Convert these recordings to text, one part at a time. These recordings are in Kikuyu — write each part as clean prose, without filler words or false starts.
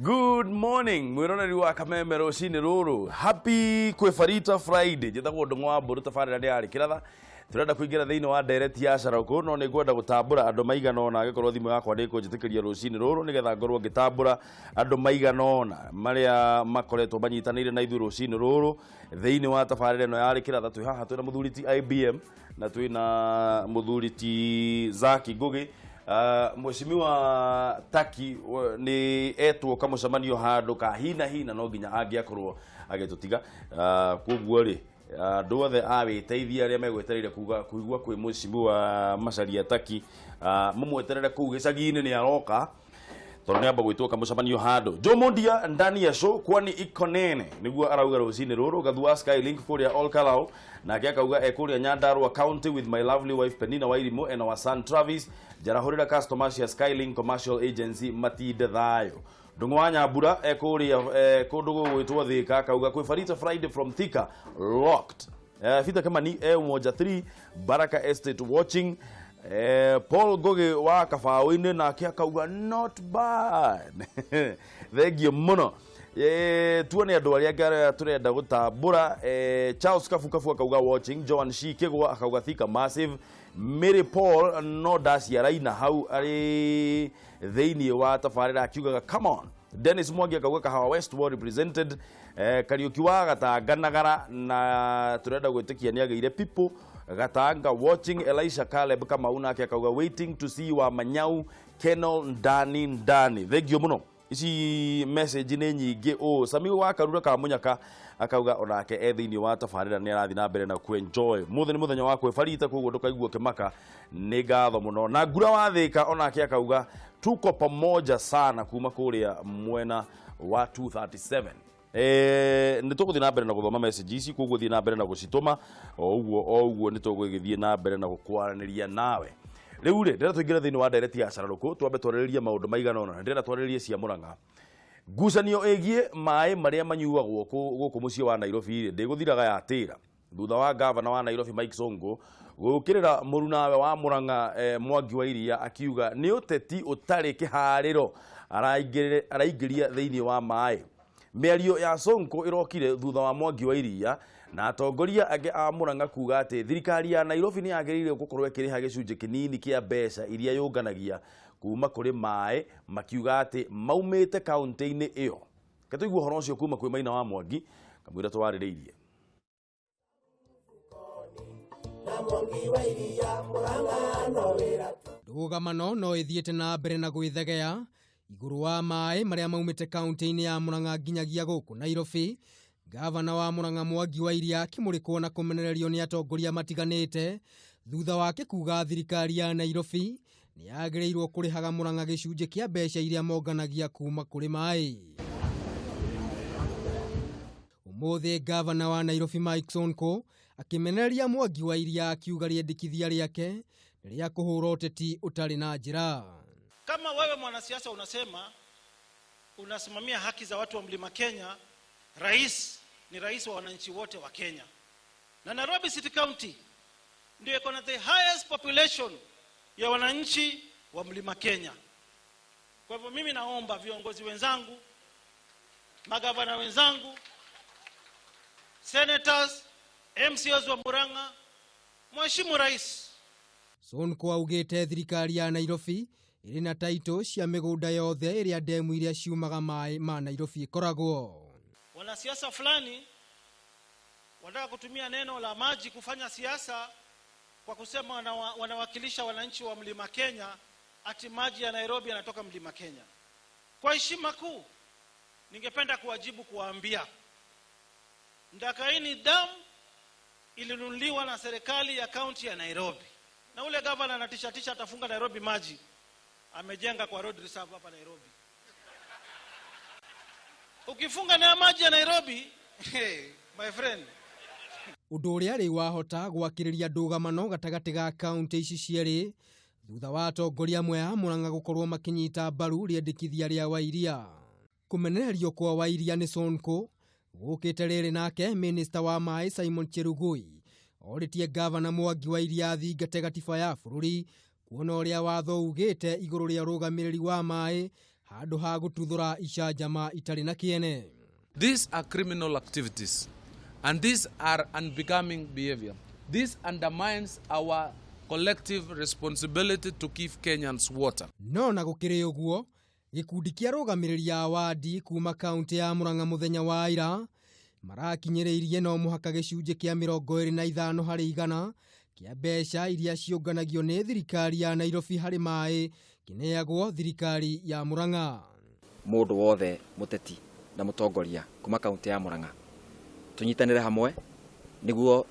Good morning, mwiroreri wa Kameme rucini ruru. Happy Kwibarita Friday. Njĩtagwo Ndũng'ũ wa Mbũrũ, tabarĩra nĩ yarĩ kĩratha. Tũrenda kũingĩra thĩinĩ wa ndereti ya carũkũ, no nĩ ngwenda gũtambũra andũ maigana ũna angĩkorwo thimũ yakwa nĩ ĩkũnjĩtĩkĩria rũcinĩ rũrũ, nĩgetha ngorwo ngĩtambũra andũ maigana ũna marĩa makoretwo manyitanĩire na ithuĩ rũcinĩ rũrũ thĩinĩ wa tabarĩra ĩno yarĩ kĩratha. Twĩ haha twĩna mũthuri ti IBM na twĩna mũthuri ti Zaki Ngugi. Mheshimiwa Taki nĩ etwo kamũcemanio handũ ka hina hina, no nginya angĩakorwo agĩtũtiga. Koguo rĩ, andũ othe a wĩteithia arĩa megwetereire kuga kuigua kwĩ Mheshimiwa Macharia Taki, mũmweterere kũu gĩcagi-inĩ, nĩ aroka tondũ nĩ amba gwĩtwo kamũcemanio handũ. Jomondia ndani ya show, kwani iko nene, nĩguo arauga rũcinĩ rũrũ. Gathua Skylink kũrĩa Ol Kalou nake akauga e kũrĩa Nyandarua County with my lovely wife Penina Wairimu and our son Travis. Njarahũrĩra customers cia Skylink Commercial Agency matinde thayũ. Ndũng'ũ wa Nyambura e kũrĩa kũndũ gũgwĩtwo Thika, akauga kwĩ Farita Friday from Thika locked. Peter Kimani e Umoja 3 Baraka Estate watching. Paul Ngugi wa Kabaũ-inĩ nake akauga not bad, thengio mũno. Tuone andũ arĩa angĩ arĩa tũrenda gũtambũra. Charles Kabukabu akauga watching. Joan Shi Kĩgwa akauga Thika massive. Mary Paul no ndaciaraina hau arĩ thĩinĩ wa tabarĩra akiugaga come on. Dennis Mwangi akauga Kahawa West well represented. Kariuki wa Gatanga Nagara na turenda gwĩtĩkia nĩ agĩire people Gatanga watching. Elisha Caleb Kamau nake akauga waiting to see wa Manyau Kenol ndani ndani. Thengio mũno, ici message nĩ nyingĩ ũ. Sami wa Karura ka Munyaka akauga onake e thĩinĩ wa tabarĩra, nĩ arathiĩ na mbere na kuenjoy. Mũthĩ nĩ mũthenya wa kwĩbarita, koguo ndũkaigua ũkĩmaka. Nĩ ngatho mũno. Na Ngura wa Thĩka onake akauga tuko pamoja sana kuma kũrĩa mwena wa 237. Nĩ tũgũthiĩ na mbere na gũthoma message ici, koguo thiĩ na mbere na gũcitũma o ũguo o ũguo, nĩ tũgũgĩthiĩ na mbere na gũkwaranĩria nawe. Rĩu rĩ, ndĩrenda tũingĩre thĩinĩ wa ndereti ya cararũkũ, twambe twarĩrĩrie maũndũ maigana ũna, na ndĩrenda twarĩrĩrie cia Mũrang'a. Ngucanio ĩgiĩ maĩ marĩa manyuagwo gũkũ mũciĩ wa Nairobi rĩ, ndĩgũthiraga yatĩra thutha wa gavana wa Nairobi Mike Sonko gũkĩrĩra mũrunawe wa Mũrang'a, Mwangi wa Iria, akiuga nĩ ũteti ũtarĩ kĩharĩro araingĩria thĩinĩ wa maĩ. Mĩario ya Sonko ĩrokire thutha wa Mwangi wa Iria na atongoria angĩ a Mũrang'a kuga atĩ thirikari ya Nairobi nĩ yagĩrĩire gũkorwo ĩkĩrĩha gĩcunjĩ kĩnini kĩa mbeca iria yũnganagia kuma kũrĩ maĩ, makiuga atĩ maumĩte kaunti-inĩ ĩyo. Reke tũigue ũhoro ũcio kuma kwĩ Maina wa Mwangi kamũira twarĩrĩirie. Na Mwangi wa Iria, Murang'a no wĩra. Ndũgamano no ĩthiĩte na mbere na gwĩthegea igũrũ wa maĩ marĩa maumĩte kaunti-inĩ ya Murang'a nginyagia gũkũ Nairobi. Gavana wa Murang'a Mwangi wa Iria akĩmũrĩkwo na kũmenererio nĩ atongoria matiganĩte thutha wake kuga thirikari ya Nairobi nĩ yagĩrĩirwo kũrĩhaga Murang'a gĩcunjĩ kĩa mbeca iria monganagia kuma kũrĩ maĩ. Ũmũthĩ gavana wa Nairobi Mike Sonko akĩmenereria Mwangi wa Iria, akiuga rĩendekithia rĩake nĩ rĩa kũhũra ũteti ũtarĩ na njĩra. Kama wewe mwanasiasa unasema unasimamia haki za watu wa Mlima Kenya, rais ni rais wa wananchi wote wa Kenya. Na Nairobi City County ndio iko na the highest population ya wananchi wa Mlima Kenya. Kwa hivyo mimi naomba viongozi wenzangu, magavana wenzangu, senators, MCAs wa Murang'a, mheshimu rais. Sonko augĩte thirikari ya Nairobi ĩrĩ na taito cia mĩgũnda yothe ĩrĩa ndemu iria ciumaga maĩ ma Nairobi ĩkoragwo. Wanasiasa fulani wanataka kutumia neno la maji kufanya siasa kwa kusema wanawakilisha wananchi wa Mlima Kenya, ati maji ya Nairobi yanatoka Mlima Kenya. Kwa heshima kuu, ningependa kuwajibu kuwaambia Ndakaini Dam ilinunuliwa na serikali ya kaunti ya Nairobi, na ule gavana anatishatisha atafunga Nairobi maji, amejenga kwa road reserve hapa Nairobi. Ukifunga na maji ya Nairobi, hey, my friend. Ũndũ ũrĩa rĩu wahota gwakĩrĩria ndũgamano gatagatĩ ga kaunti ici cierĩ thutha wa atongoria amwe a Murang'a gũkorwo makĩnyita mbaru rĩendekithia rĩa Wairia. Kũmenererio kwa Wairia nĩ Sonko gũkĩte rĩrĩ nake minista wa maĩ Simon Cherugui orĩtie gavana Mwangi wa Iria athingate gatiba ya bũrũri kuona ũrĩa watho ugĩte igũrũ rĩa ũrũgamĩrĩri wa maĩ. Handũ ha gũtuthũra icanjama itarĩ na kĩene. These are criminal activities and these are unbecoming behavior. This undermines our collective responsibility to give Kenyans water. No na gũkĩrĩ ũguo, gĩkundi kĩa arũgamĩrĩri a wadi kuma kaunti ya Murang'a mũthenya wa ira marakinyĩrĩirie no mũhaka gĩcunjĩ kĩa 25% kĩa mbeca iria ciũnganagio nĩ thirikari ya Nairobi harĩ maĩ kĩneagwo thirikari ya Murang'a. Mũndũ wothe mũteti na mũtongoria kuma kaunti ya Murang'a tũnyitanĩre hamwe nĩguo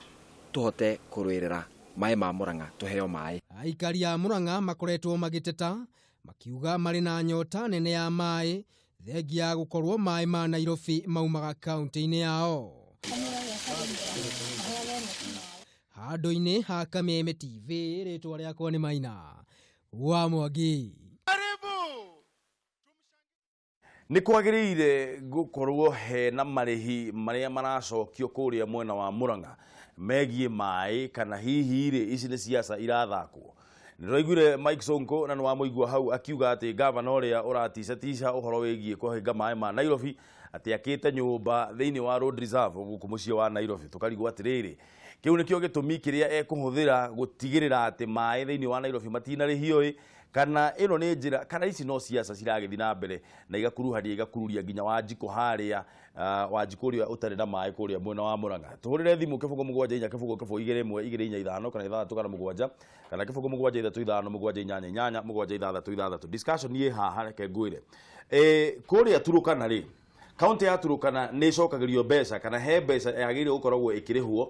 tũhote kũrũĩrĩra maĩ ma Murang'a, tũheo maĩ. Aikari a Murang'a makoretwo magĩteta makiuga marĩ na nyota nene ya maĩ thengia ya gũkorwo maĩ ma Nairobi maumaga kaunti-inĩ yao. Handũ-inĩ ha Kameme TV, rĩtwa rĩakwa nĩ Maina wa Mwangi. Nĩ kwagĩrĩire gũkorwo hena marĩhi marĩa maracokio kũrĩa mwena wa Murang'a megiĩ maĩ, kana hihi rĩ ici nĩ siasa irathakwo. Nĩtwaiguire Mike Sonko na nĩwamũigua hau akiuga atĩ gavana ũrĩa ũraticatica ũhoro wĩgiĩ kũhinga maĩ ma Nairobi atĩ akĩte nyũmba thĩinĩ wa road reserve gũkũ mũciĩ wa Nairobi. Tũkarigwo atĩrĩrĩ, kĩu nĩkĩo gĩtũmi kĩrĩa ekũhũthĩra gũtigĩrĩra atĩ maĩ thĩinĩ wa Nairobi matinarĩhio ĩ, kana ĩno nĩ njĩra, kana ici no siasa ciragĩthiĩ na mbere na igakuruhania igakururia nginya Wanjikũ harĩa, Wanjikũ ũrĩa ũtarĩ na maĩ kũrĩa mwena wa Murang'a. Tũhũrĩre thimũ 0 7 4 0 0 2 1 2 4 5 kana 6 kana 7 kana 0 7 3 5 7 8 8 7 6 6. Discussion ĩ haha, reke ngwĩre. Kũrĩa Turukana rĩ, kaunti ya Turukana nĩ ĩcokagĩrio mbeca kana he mbeca yagĩrĩire gũkoragwo ĩkĩrĩhwo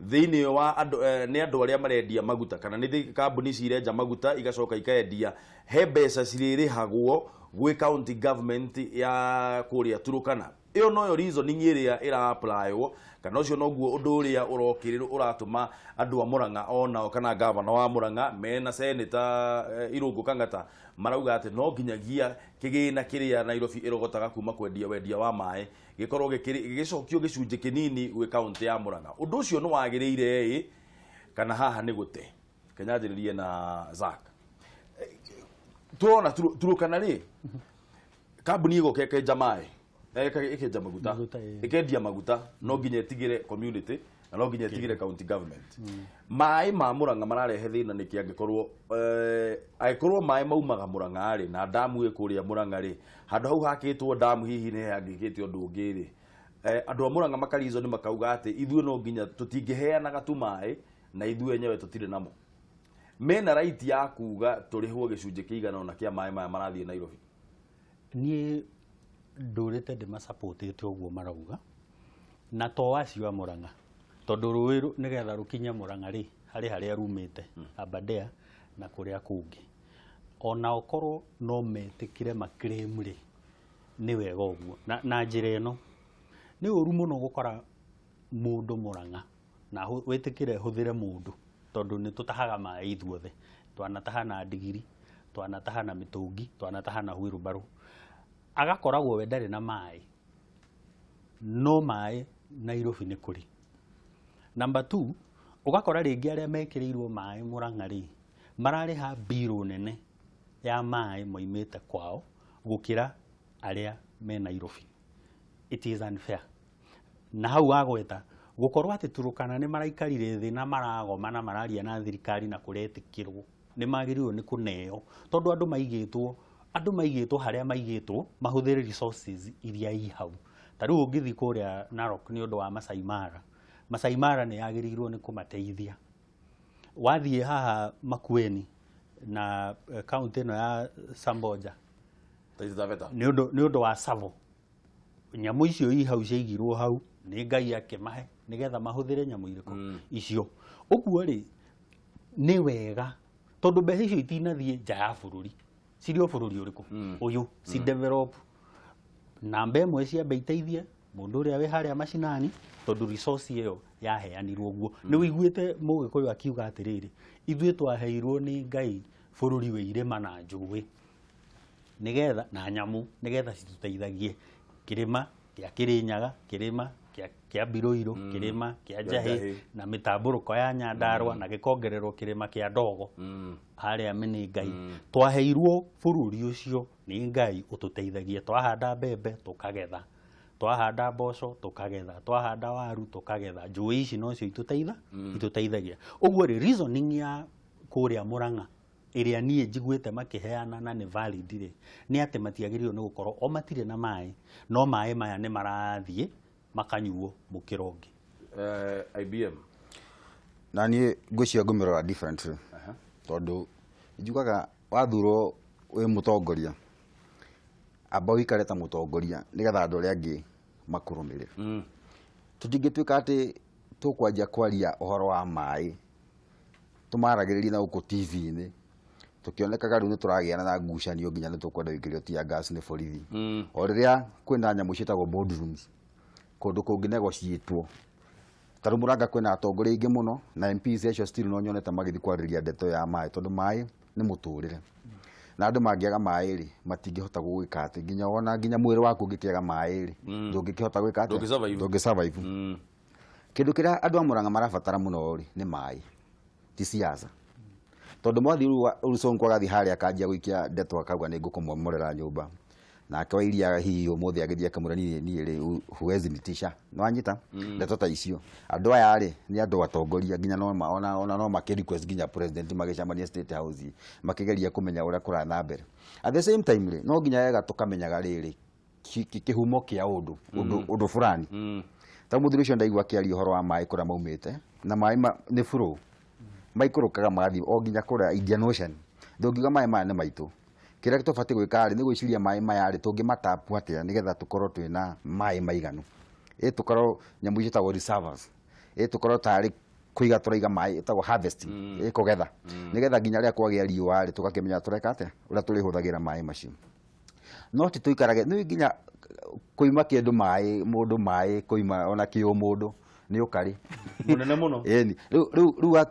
thĩinĩ wa andũ, nĩ andũ arĩa marendia maguta kana nĩ kambuni ici irenja maguta igacoka ikaendia, he mbeca cirĩrĩhagwo gwĩ county government ya kũrĩa Turukana. Ĩyo noyo reasoning ĩrĩa ĩra-applywo, kana ũcio noguo ũndũ ũrĩa ũrokĩrĩrwo ũratũma andũ a Murang'a onao kana gavana wa Murang'a mena senator Irũngũ Kang'ata marauga atĩ no nginyagia kĩgĩna kĩrĩa Nairobi ĩrogotaga kuma kwendia wendia wa maĩ gĩkorwo gĩgĩcokio gĩcunjĩ kĩnini gwĩ kaunti ya Murang'a. Ũndũ ũcio nĩ wagĩrĩire ĩ, kana haha nĩ gũte? Kenya njĩrĩrie na Zack. Turona Turukana rĩ, kambuni ĩgoka ĩkenja maĩ, ĩkenja maguta, ĩkendia maguta, no nginya ĩtigĩre community na no nginya ĩtigĩre county government. Maĩ ma Murang'a mararehe thĩna nĩkĩ angĩkorwo angĩkorwo maĩ maumaga Murang'a rĩ, na damu ĩ kũrĩa Murang'a rĩ, handũ hau hakĩtwo damu hihi nĩ hangĩkĩte ũndũ ũngĩ rĩ, andũ a Murang'a makarizoni makauga atĩ ithuĩ no nginya tũtingĩheanaga tu maĩ na ithuĩ enyewe tũtirĩ namo. Mena right ya kuga tũrĩhwo gĩcunjĩ kĩigana ũna kĩa maĩ maya marathiĩ Nairobi. Niĩ ndũrĩte ndĩmasapotĩte ũguo marauga, na to acio a Murang'a, tondũ rũĩ nĩgetha rũkinye Murang'a rĩ, harĩ harĩa rumĩte Aberdare na kũrĩa kũngĩ. Ona okorwo no metĩkĩre maclaim rĩ, nĩ wega ũguo. Na njĩra ĩno nĩ ũru mũno gũkora mũndũ Murang'a na wĩtĩkĩre hũthĩre mũndũ, tondũ nĩ tũtahaga maĩ ithuothe, twanataha na ndigiri, twanataha na mĩtũngi, twanataha na wheelbarrow. Agakoragwo we ndarĩ na maĩ, no maĩ Nairobi nĩ kũrĩ. Number 2, ũgakora rĩngĩ arĩa mekĩrĩirwo maĩ Murang'a rĩ, mararĩha mbirũ nene ya maĩ moimĩte kwao gũkĩra arĩa me Nairobi. It is unfair. Na hau wagweta gũkorwo atĩ Turukana nĩ maraikarire thĩ na maragoma na mararia na thirikari na kũretĩkĩrwo, nĩ magĩrĩirwo nĩ kũneo, tondũ andũ maigĩtwo harĩa maigĩtwo mahũthĩre resources iria i hau. Ta rĩu ũngĩthiĩ kũrĩa Narok nĩ ũndũ wa Masai Mara, Masai Mara nĩ yagĩrĩirwo nĩ kũmateithia. Wathiĩ haha Makueni na kaunti ĩno ya Samboja, nĩ ũndũ wa Savo, nyamũ icio i hau ciaigirwo hau nĩ Ngai akĩmahe nĩgetha mahũthĩre nyamũ irĩkũ icio. Ũguo rĩ, nĩ wega tondũ mbeca icio itinathiĩ nja ya bũrũri, cirĩ o bũrũri ũrĩkũ ũyũ, ci develop namba ĩmwe ciambe iteithie mũndũ ũrĩa wĩ harĩa macinani, tondũ resource ĩyo yaheanirwo ũguo. Nĩ ũiguĩte Mũgĩkũyũ akiuga atĩrĩrĩ, ithuĩ twaheirwo nĩ Ngai bũrũri wĩ irĩma na njũĩ nĩgetha na nyamũ nĩgetha citũteithagie, kĩrĩma kĩa Kĩrĩnyaga, kĩrĩma kĩa Mbirũirũ, kĩrĩma kĩa Njahĩ Njahĩ. na mĩtambũrũko ya Nyandarũa, na gĩkongererwo kĩrĩma kĩa Ndogo harĩa Menengai. Twaheirwo bũrũri ũcio nĩ Ngai ũtũteithagie. Twahanda mbembe tũkagetha, twahanda mboco tũkagetha, twahanda waru tũkagetha. Njũĩ ici nocio itũteithagia. Ũguo rĩ, reasoning ya kũrĩa Mũrang'a ĩrĩa niĩ njiguĩte makĩheana na nĩ valid rĩ, nĩ atĩ matiagĩrĩirwo nĩ gũkorwo o matirĩ na maĩ, no maĩ maya nĩ marathiĩ makanyuo mũkĩra ũngĩ. IBM. Na niĩ ngwĩciria ngũmĩrora differently, tondũ njugaga wathurwo wĩ mũtongoria, amba ũikare ta mũtongoria nĩgetha andũ arĩa angĩ makũrũmĩrĩre. Tũtingĩtuĩka atĩ tũkwanjia kwaria ũhoro wa maĩ, tũmaragĩrĩrie na gũkũ TV-inĩ, tũkĩonekaga rĩu nĩ tũragĩana na ngucanio, nginya nĩ tũkwenda gũikĩrio tear gas nĩ borithi, o rĩrĩa kwĩna nyamũ ciĩtagwo boardrooms kũndũ kũngĩ negotiatwo. Ta rĩu Mũranga kwĩna atongoria aingĩ mũno na MPs acio, still no nyonete magĩthiĩ kwarĩrĩria ndeto ya maĩ, tondũ maĩ nĩ mũtũrĩre, na andũ mangĩaga maĩ rĩ, matingĩhota gũgĩka atĩ nginya ona nginya mwĩrĩ waku ũngĩkĩaga maĩ rĩ, ndũngĩkĩhota gwĩka atĩa? Ndũngĩ-survive. Ndũngĩ-survive. Kĩndũ kĩrĩa andũ a Mũrang'a marabatara mũno rĩ, nĩ maĩ, ti siasa, tondũ mwathi rĩu Sonko agathiĩ harĩa akanjia gũikia ndeto, akauga nĩ ngũkũmomorera nyũmba, nake wa iria hihi ũmũthĩ agĩthiĩ akamwĩra, niĩ rĩ, huwezi nitisha. Nĩwanyita ndeto ta icio? Andũ aya rĩ, nĩ andũ atongoria, nginya no ona no makĩ request nginya president magĩcemania State House, makĩgeria kũmenya ũrĩa kũrathiĩ na mbere. At the same time rĩ, no nginya wega tũkamenyaga rĩrĩ kĩhumo kĩa ũndũ fulani. Ta mũthuri ũcio ndaigua akĩaria ũhoro wa maĩ kũrĩa maumĩte, na maĩ nĩ flow maikũrũkaga magathiĩ o nginya kũrĩa Indian Ocean. Ndũngiuga maĩ maya nĩ maitũ. Kĩrĩa tũbatiĩ gwĩka rĩ, nĩ gwĩciria maĩ maya rĩ, tũngĩmatapu atĩa nĩgetha tũkorwo twĩna maĩ maiganu, ĩ tũkorwo nyamũ icio ciĩtagwo reservoirs, ĩ tũkorwo tarĩ kũiga tũraiga maĩ, ĩtagwo harvesting, ĩ kũgetha, nĩgetha nginya rĩrĩa kwagĩa riũa rĩ, tũgakĩmenya tũreka atĩa, ũrĩa tũrĩhũthagĩra maĩ macio. No ti tũikarage nĩ nginya kũima kĩndũ maĩ, mũndũ maĩ kũima ona kĩũmũndũ nĩ ũkarĩ Mũnene mũno. Ĩni rĩu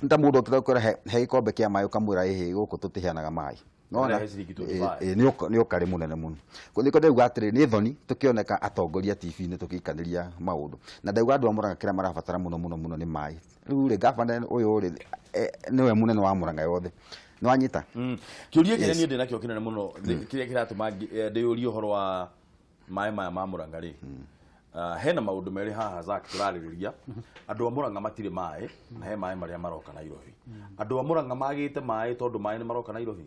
ta mũndũ okĩte gũkwĩra he gĩkombe kĩa maĩ, ũkamwĩra ĩhĩ, gũkũ tũtiheanaga maĩ. Nona? Ũrehe ciringi 25. Ĩ, nĩ ũkarĩ mũnene mũno. Nĩkĩo ndauga atĩrĩ, nĩ thoni tũkĩoneka atongoria TV-inĩ tũgĩikanĩria maũndũ, na ndauga andũ a Mũrang'a kĩrĩa marabatara mũno mũno mũno nĩ maĩ. Rĩu rĩ, gavana ũyũ rĩ, nĩwe mũnene wa Mũrang'a yothe, nĩwanyita? Kĩũria kĩrĩa niĩ ndĩ nakĩo kĩnene mũno, kĩrĩa kĩratũma ndĩyũrie ũhoro wa maĩ maya ma Mũrang'a rĩ, hena maũndũ merĩ haha Zack tũrarĩrĩria. Andũ a Mũrang'a matirĩ maĩ, na he maĩ marĩa maroka Nairobi. Andũ a Mũrang'a magĩte maĩ tondũ maĩ nĩ maroka Nairobi?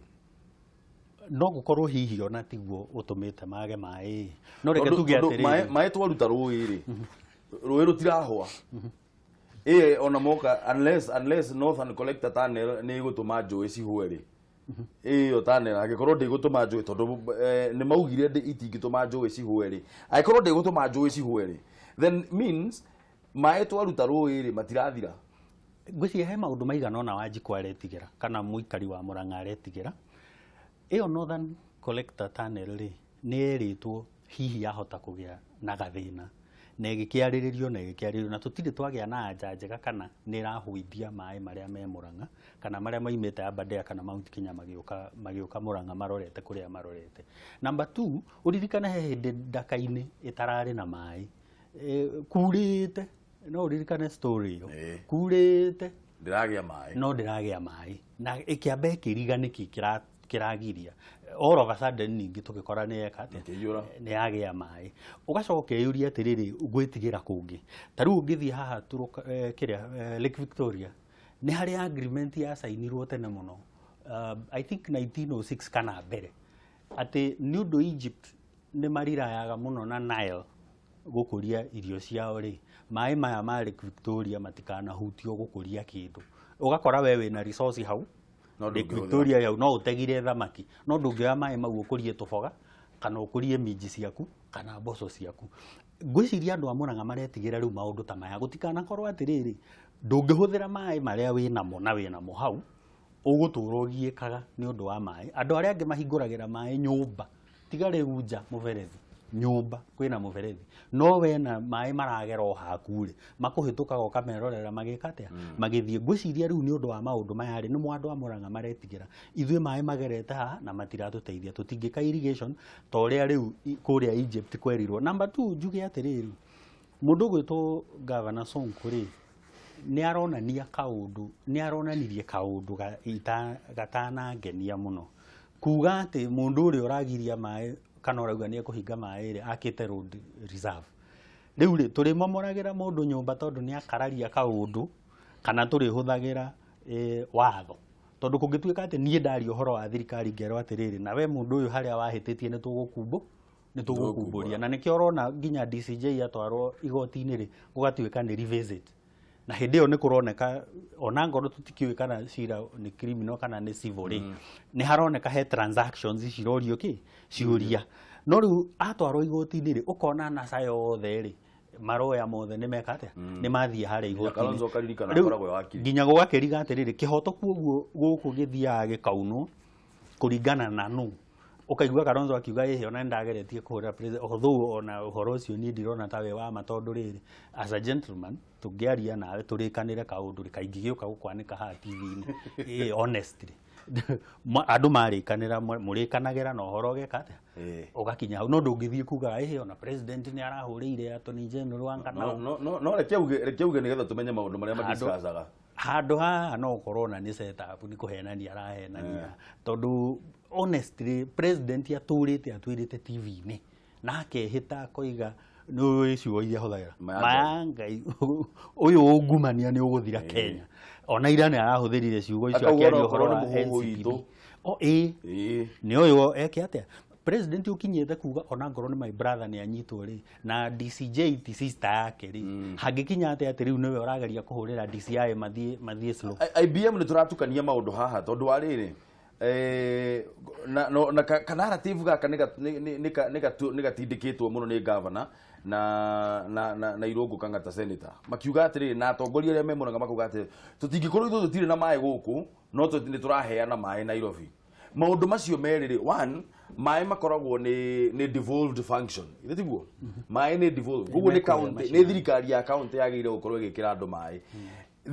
No gũkorwo hihi ona tiguo ũtũmĩte mage maĩ, no reke tuge Tondũ atĩrĩrĩ, maĩ twaruta rũĩ rĩ, rũĩ rũtirahũa ĩ ona moka, unless Northern Collector Tunnel nĩ ĩgũtũma njũĩ cihũe rĩ. Ĩyo tunnel angĩkorwo ndĩgũtũma njũĩ, tondũ nĩ maugire itingĩtũma njũĩ cihũe rĩ, angĩkorwo ndĩgũtũma njũĩ cihũe rĩ, then means maĩ twaruta rũĩ rĩ, matirathira. Ngwĩciria he maũndũ maigana ũna Wanjikũ aretigĩra kana mũikari wa Mũrang'a aretigĩra. Ĩyo Northern Collector Tunnel rĩ, nĩ yerĩtwo hihi yahota kũgĩa na gathĩna, na ĩgĩkĩarĩrĩrio na ĩgĩkĩarĩrĩrio, na tũtirĩ twagĩa na anja njega kana nĩ ĩrahũithia maĩ marĩa me Mũrang'a kana marĩa maimĩte Aberdare kana Mount Kenya magĩũka Mũrang'a marorete kũrĩa marorete. Number two, ũririkane he hĩndĩ Ndaka-inĩ ĩtararĩ na maĩ, kurĩte, no ũririkane story ĩyo? Ĩĩ. Kurĩte. Ndĩragĩa maĩ. No ndĩragĩa maĩ, na ĩkĩamba ĩkĩriga nĩkĩ kĩragiria. All of a sudden ningĩ tũgĩkora nĩ yeka atĩa? Ĩkĩiyũra. Nĩ yagĩa maĩ. Ũgacoka ũkeyũria atĩrĩrĩ, gwĩtigĩra kũngĩ ta rĩu ũngĩthiĩ haha kĩrĩa Lake Victoria, nĩ harĩ agreement yacainirwo tene mũno, I think 1906 kana mbere, atĩ nĩ ũndũ Egypt nĩ marirayaga mũno na Nile gũkũria irio ciao rĩ, maĩ maya ma Lake Victoria matikanahutio gũkũria kĩndũ. Ũgakora we wĩna resource hau No Lake ndũngĩhũthĩra. Victoria hau, no ũtegire thamaki, no ndũngĩoya maĩ mau ũkũrie tũboga kana ũkũrie minji ciaku kana mboco ciaku. Ngwĩciria andũ a Mũrang'a maretigĩra rĩu maũndũ ta maya, gũtikanakorwo atĩrĩrĩ, ndũngĩhũthĩra maĩ marĩa wĩnamo na wĩnamo hau, ũgũtũra ũgiĩkaga nĩ ũndũ wa maĩ. Andũ arĩa angĩ mahingũragĩra maĩ nyũmba, tiga rĩu nja mũberethi, nyũmba kwĩna mũberethi, no wena maĩ maragera o haku rĩ, makũhĩtũkaga ũkamerorera magĩka atĩa, magĩthiĩ. Ngwĩciria rĩu nĩ ũndũ wa maũndũ maya rĩ, nĩmo andũ a Mũrang'a maretigĩra. Ithuĩ maĩ magerete haha na matiratũteithia, tũtingĩka irrigation ta ũrĩa rĩu kũrĩa Egypt kwerirwo. Number two, njuge atĩrĩrĩ, Mũndũ ũgwĩtwo Gavana Sonko rĩ, nĩ aronania kaũndũ, nĩ aronanirie kaũndũ gatanangenia mũno. Kuga atĩ mũndũ ũrĩa ũragiria maĩ kana ũrauga nĩ ekũhinga maĩ rĩ, akĩte road reserve. Rĩu rĩ, tũrĩmomoragĩra mũndũ nyũmba tondũ nĩ akararia kaũndũ, kana tũrĩhũthagĩra watho. Tondũ kũngĩtuĩka atĩ niĩ ndaria ũhoro wa thirikari ngerwo atĩrĩrĩ, na we mũndũ ũyũ harĩa wahĩtĩtie nĩ tũgũkumbũria. Na nĩkĩo ũrona nginya DCJ atwarwo igoti-inĩ rĩ, gũgatuĩka nĩ revisit. Na hĩndĩ ĩyo nĩ kũroneka ona ngorwo tũtikĩũĩ kana cira nĩ criminal kana nĩ civil rĩ, nĩ haroneka he transactions cirorio kĩ ciũria. No rĩu atwarwo igoti-inĩ rĩ, ũkona NASA yothe rĩ, maroya mothe nĩ meka atĩa, nĩ mathiĩ harĩa igoti-inĩ. Kalonzo karirikana Rĩu, akoragwo e wakiri. Nginya gũgakĩriga atĩrĩrĩ, kĩhoto kuoguo gũkũ gĩthiaga gĩkaunwo kũringana na nũ. Ũkaigua Kalonzo akiuga ĩhĩ ona nĩndageretie kũhũrĩra president, although ona ũhoro ũcio niĩ ndirona ta wĩ wa ma, tondũ rĩrĩ, as a gentleman tũngĩaria nawe tũrĩkanĩre kaũndũ rĩ, kaingĩgĩũka gũkwanĩka haha TV-inĩ. Honestly. Andũ marĩkanĩra, mũrĩkanagĩra na ũhoro ũgeka atĩa? Ũgakinya hau, no ndũngĩthiĩ kugaga ĩhĩ ona president nĩ arahũrĩire Attorney General anga No, no, no, no reke auge nĩgetha tũmenye maũndũ marĩa madiscussaga. Handũ haha no ũkorwo na nĩ set up, nĩ kũhenania arahenania, tondũ honestly president atũrĩte atwĩrĩte TV-inĩ na akehĩta akoiga, nĩ ũĩ ciugo iria ahũthagĩra, Ma ya "Ma Ngai ũyũ ungumania nĩ ũgũthira Kenya." Ona ira nĩ arahũthĩrire ciugo icio Akauga akĩaria ona ũhoro okorwo wa nĩ mũhũhũ NCPB. witũ. O ĩĩ, nĩ ũyũ eke atĩa president ũkinyĩte kuga ona ngorwo nĩ my brother nĩ anyitwo rĩ, na DCJ ti sister yake rĩ, hangĩkinya atĩa atĩ rĩu nĩwe ũrageria kũhũrĩra DCI mathiĩ slow? IBM nĩ tũratukania maũndũ haha tondũ wa rĩrĩ, na, no, na ka narrative gaka nĩ gatindĩkĩtwo mũno nĩ governor na Irũngũ Kang'ata senator, makiuga atĩrĩrĩ, na atongoria arĩa me Murang'a makauga atĩrĩrĩ, tũtingĩkorwo ithuĩ tũtirĩ na maĩ gũkũ no nĩ tũraheana maĩ Nairobi. Maũndũ macio merĩ rĩ, one, maĩ makoragwo nĩ devolved function, ithe tiguo? Maĩ nĩ devolved, koguo nĩ Mekũrĩa county, macio. Nĩ thirikari ya county yagĩrĩire gũkorwo ĩgĩkĩra andũ maĩ.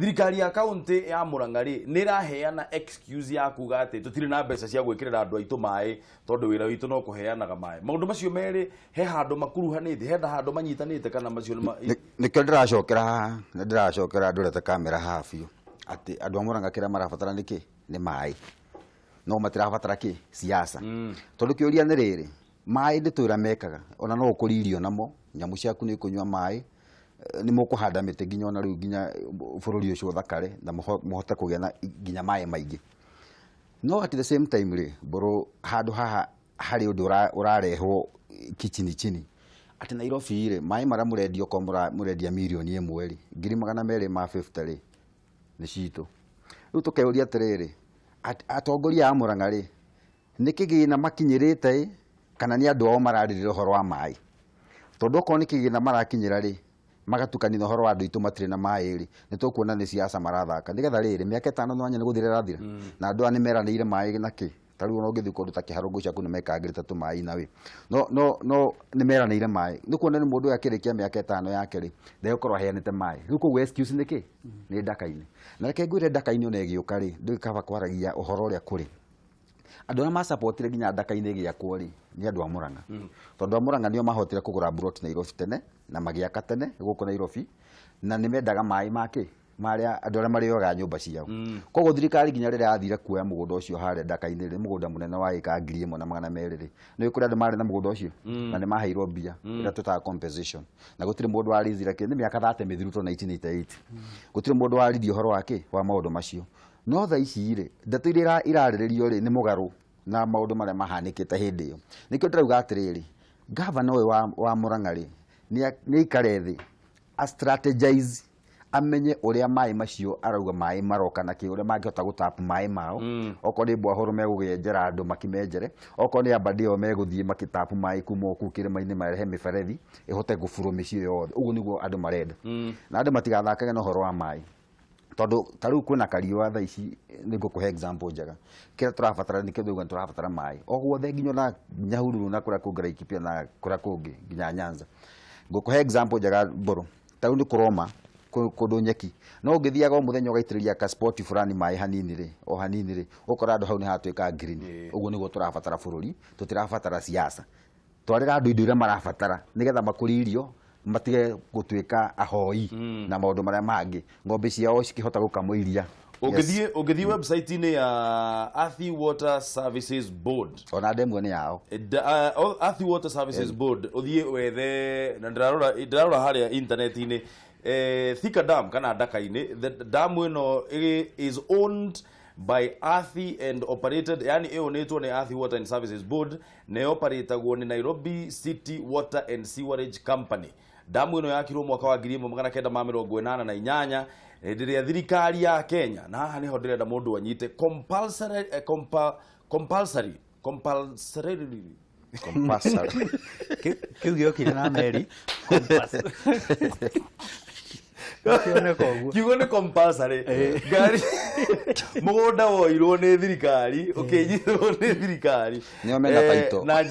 Thirikari ya county ya Murang'a rĩ, nĩ ĩraheana excuse ya kuga atĩ tũtirĩ na mbeca cia gwĩkĩrĩra andũ aitũ maĩ tondũ wĩra witũ no kũheanaga maĩ. Maũndũ macio merĩ he handũ makuruhanĩte, hena handũ manyitanĩte, kana macio nĩ Nĩkĩo ndĩracokera haha, nĩ ndĩracokera ndorete kamera haha biũ atĩ andũ a Murang'a kĩrĩa marabatara nĩ kĩ? Nĩ maĩ, no matirabatara kĩ siasa, tondũ kĩũria nĩ rĩrĩ, maĩ nĩ twĩra mekaga, ona no ũkũrie irio namo, nyamũ ciaku nĩ ikũnyua maĩ, nĩ mũkũhanda mĩtĩ nginya ona rĩu nginya bũrũri ũcio ũthakare na mũhote kũgĩa na nginya maĩ maingĩ. No at the same time rĩ, mbũrũ handũ haha harĩ ũndũ ũrarehwo kichini chini atĩ Nairobi rĩ, maĩ marĩa mũrendia, okorwo mũrendia mirioni 1 rĩ, 250,000 rĩ nĩ citũ. Rĩu tũkeyũria atĩrĩrĩ, atongoria a Murang'a rĩ, nĩ kĩgĩna makinyĩrĩte ĩ, kana nĩ andũ ao mararĩrĩra ũhoro wa maĩ? Tondũ okorwo nĩ kĩgĩna marakinyĩra rĩ, magatukania na ũhoro wa andũ aitũ matirĩ na maĩ rĩ, nĩ tũkuona nĩ siasa marathaka. Nĩgetha rĩrĩ, mĩaka 5 nĩ wanya nĩ gũthira ĩrathira, na andũ aya nĩ meranĩire maĩ na kĩ. Ta rĩu ona ũngĩthiĩ kũndũ ta Kĩharũ, ngwĩciria kũu nĩ mekangĩrĩte tũmaĩ na wĩ no nĩ meranĩire maĩ. Nĩ kuona nĩ mũndũ ũyũ akĩrĩkia mĩaka 5 yake rĩ, ndegũkorwo aheanĩte maĩ. Rĩu koguo excuse nĩ kĩ? Nĩ ndaka-inĩ. Na reke ngwĩre, ndaka-inĩ ona ĩgĩũka rĩ, ndũĩ kaba kwaragia ũhoro ũrĩa kũrĩ. Andũ arĩa macapotire nginya ndaka-inĩ ĩgĩakwo rĩ, nĩ andũ a Murang'a, tondũ a Murang'a nĩo mahotire kũgũra mburoti Nairobi tene na magĩaka tene gũkũ Nairobi, na nĩ mendaga maĩ makĩ marĩa andũ arĩa marĩoyaga nyũmba ciao. Koguo thirikari nginya rĩrĩa yathire kuoya mũgũnda ũcio harĩa ndaka-inĩ rĩ, mũgũnda mũnene wa ĩka 1,200 rĩ, nĩ kũrĩ andũ marĩ na mũgũnda ũcio na nĩ maheirwo mbia ĩrĩa twĩtaga compensation, na gũtirĩ mũndũ warithire kĩ nĩ mĩaka 30 mĩthiru, to 1988 gũtirĩ mũndũ waririe ũhoro wa kĩ wa maũndũ macio. No thaa ici rĩ, ndeto iria irarĩrĩrio rĩ, nĩ mũgarũ na maũndũ marĩa mahanĩkĩte hĩndĩ ĩyo. Nĩkĩo ndĩrauga atĩrĩrĩ, gavana ũyũ wa Murang'a rĩ, nĩ aikare thĩ a strategize, amenye ũrĩa maĩ macio arauga maĩ maroka na kĩ, ũrĩa mangĩhota gũtap maĩ mao. Okorwo nĩ mbwahũrũ megũgĩenjera andũ makĩmenjere, okorwo nĩ Aberdare megũthiĩ makĩtapu maĩ kuma o kũu kĩrĩma-inĩ, marehe mĩberethi ĩhote gũburo mĩciĩ yothe. Ũguo nĩguo andũ marenda, na andũ matigathakage na ũhoro wa maĩ, tondũ ta rĩu kwĩna kariũa thaa ici. Nĩ ngũkũhe example njega. Kĩrĩa tũrabatara nĩ kĩndũ, tũrabatara maĩ o guothe, nginya ona Nyahururu na kũrĩa kũngĩ, Laikipia na kũrĩa kũngĩ, nginya Nyanza. Ngũkũhe example njega, mbũrũ, ta rĩu nĩ kũroma kũndũ nyeki, no ũngĩthiaga o mũthenya ũgaitĩrĩria ka spot fulani maĩ hanini rĩ, o hanini rĩ, ũkora andũ hau nĩ hatuĩka green. Ũguo nĩguo tũrabatara bũrũri, tũtirabatara siasa. Twarĩra andũ indo iria marabatara nĩgetha makũrie irio. Matige gũtuĩka ahoi na maũndũ marĩa mangĩ, ng'ombe ciao cikĩhota gũkamwo iria. Ũngĩthiĩ website-inĩ ya Athi Water Services Board, Ona ndemwe nĩ yao. Athi Water Services Board, ũthiĩ wethe na ndĩrarora harĩa internet-inĩ, Thika Dam kana Ndaka-inĩ, the dam ĩno is owned by Athi and operated, yani ĩonĩtwo nĩ Athi Water and Services Board na ĩoperatagwo nĩ Nairobi City Water and Sewerage Company. Damu ĩno yakirwo mwaka wa 1988 hĩndĩ ĩrĩa thirikari ya Kenya, na haha nĩho ndĩrenda mũndũ anyite, compulsory, compulsory. Compulsory. Kĩu gĩokire na meri compass. Kĩoneka ũguo. Kiugo nĩ compulsory. Ngari mũgũnda woirwo nĩ thirikari, ũkĩnyitwo nĩ thirikari. Nĩo mena title. Na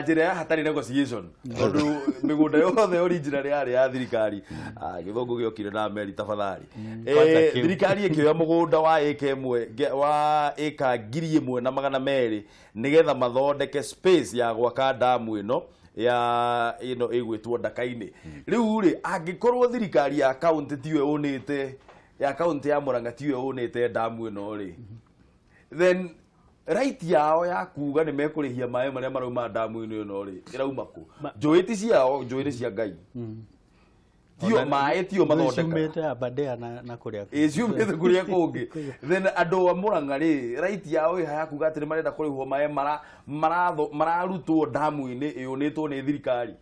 njĩra ya hatarĩ negotiation, tondũ mĩgũnda yothe original yarĩ ya thirikari. Ah, gĩthũngũ gĩokire na meri tafadhali. Kwanza kĩu. Thirikari ĩkĩoya mũgũnda wa ĩka ĩmwe wa ĩka 1,200 nĩgetha mathondeke space ya gwaka damu ĩno ya ĩno ĩgwĩtwo Ndaka-inĩ. Rĩu rĩ, angĩkorwo thirikari ya kaunti tiyo ĩũnĩte, ya kaunti ya Murang'a tiyo ĩũnĩte damu ĩno rĩ, then right yao ya kuga nĩ mekũrĩhia maĩ marĩa marauma damu-inĩ ĩno rĩ, ĩrauma kũ? Njũĩ ti ciao, njũĩ nĩ cia Ngai. Tio maĩ tio mathondeka. Ciumĩte Aberdare na kũrĩa. Ĩ, ciumĩte kũrĩa kũngĩ. Then andũ a Murang'a rĩ, right yao ĩha ya kuga atĩ nĩ marenda kũrĩhwo maĩ mararutwo damu-inĩ ĩũnĩtwo nĩ thirikari?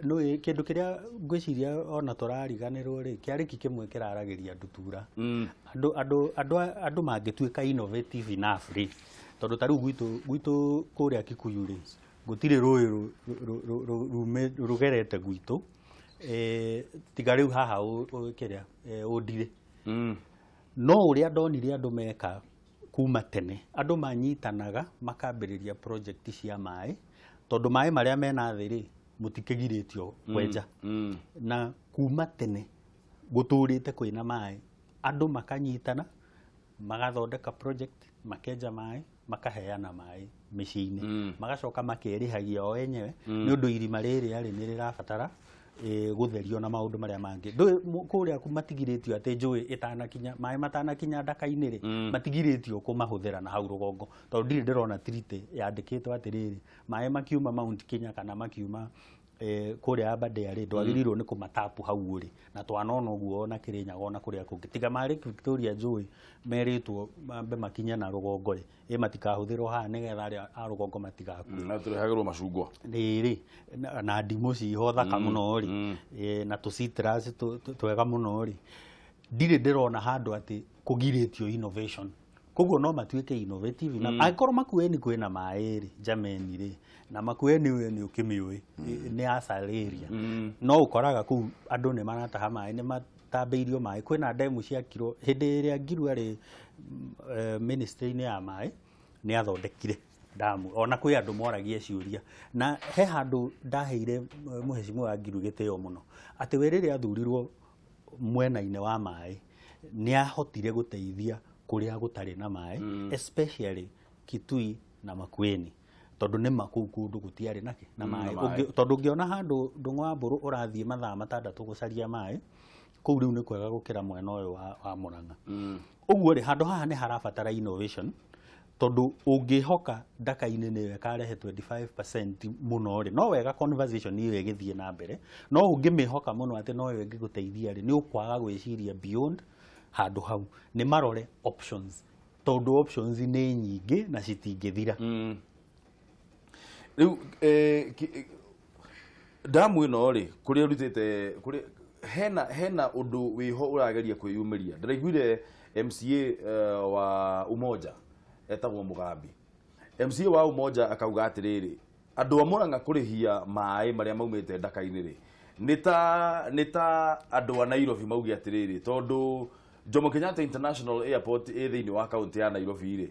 Nĩ kĩndũ kĩrĩa ngwĩciria ona tũrariganĩrwo rĩ, kĩarĩki kĩmwe kĩraragĩria ndutura. Andũ mangĩtuĩka innovative enough rĩ, tondũ ta rĩu gwitũ kũrĩa Kikuyu rĩ, gũtirĩ rũĩ rũgerete gwitũ, tiga rĩu haha kĩrĩa ũndirĩ. No ũrĩa ndonire andũ meka kuma tene, andũ manyitanaga makambĩrĩria project cia maĩ, tondũ maĩ marĩa mena thĩ rĩ, mũtikĩgirĩtio kwenja. Na kuma tene gũtũrĩte kwĩna maĩ, andũ makanyitana magathondeka project, makenja maĩ, makaheana maĩ mĩciĩ-inĩ, magacoka makerĩhagia o enyewe, nĩ ũndũ irima rĩrĩa rĩ nĩ rĩrabatara gũtherio na maũndũ marĩa mangĩ. Ndũĩ kũrĩa matigirĩtio atĩ njũĩ ĩtanakinya, maĩ matanakinya Ndaka-inĩ rĩ, matigirĩtio kũmahũthĩra na hau rũgongo, tondũ ndirĩ ndĩrona treaty yandĩkĩtwo atĩrĩrĩ, maĩ makiuma Mount Kenya kana makiuma kũrĩa Aberdare rĩ, ndwagĩrĩirwo nĩ kũmatapu hau ũrĩ. Na twanona ũguo ona Kĩrĩnyaga ona kũrĩa kũngĩ, tiga ma Lake Victoria njũĩ merĩtwo mambe makinye na rũgongo rĩ, ĩ matikahũthĩrwo haha nĩgetha arĩa a rũgongo matigakue. Na tũrehagĩrwo macungwa. Rĩrĩ na ndimũ ciho thaka mũno rĩ, na tũ citrus twega mũno rĩ, ndirĩ ndĩrona handũ atĩ kũgirĩtio innovation. Koguo no matuĩke innovative na angĩkorwo Makueni kwĩna maĩ rĩ, jameni rĩ, na Makueni we nĩ ũkĩmĩũĩ nĩ asal area, no ũkoraga kũu andũ nĩ marataha maĩ, nĩ matambĩirio maĩ, kwĩna ndemu ciakirwo hĩndĩ ĩrĩa Ngiru arĩ ministry-inĩ ya maĩ, nĩ athondekire damu. Ona kwĩ andũ moragia ciũria, na he handũ ndaheire mũhecimiwa Ngiru gĩtĩo mũno, atĩ we rĩrĩa athurirwo mwena-inĩ wa maĩ nĩ ahotire gũteithia kũrĩa gũtarĩ na maĩ, especially Kitui na Makueni, tondũ nĩ ma kũu kũndũ gũtiarĩ nakĩ na maĩ. Na maĩ. Tondũ ũngĩona handũ Ndũng'ũ wa Mbũrũ ũrathiĩ mathaa 6 gũcaria maĩ kũu, rĩu nĩ kwega gũkĩra mwena ũyũ wa Murang'a. Ũguo rĩ, handũ haha nĩ harabatara innovation, tondũ ũngĩhoka Ndaka-inĩ nĩyo ĩkarehe 25% mũno rĩ, no wega conversation ĩyo ĩgĩthiĩ na mbere, no ũngĩmĩhoka mũno atĩ noyo ĩngĩgũteithia rĩ, nĩ ũkwaga gwĩciria beyond handũ hau. Nĩ marore options, tondũ options nĩ nyingĩ na citingĩthira. Rĩu damu ĩno rĩ, kũrĩa ũrutĩte kũrĩa hena ũndũ wĩho ũrageria kwĩyumĩria. Ndĩraiguire MCA wa Umoja etagwo Mũgambi, MCA wa Umoja, akauga atĩrĩrĩ, andũ a Murang'a kũrĩhia maĩ marĩa maumĩte Ndaka-inĩ rĩ, nĩ ta andũ a Nairobi mauge atĩrĩrĩ, tondũ Jomo Kenyatta International Airport ĩ thĩinĩ wa kaunti ya Nairobi rĩ,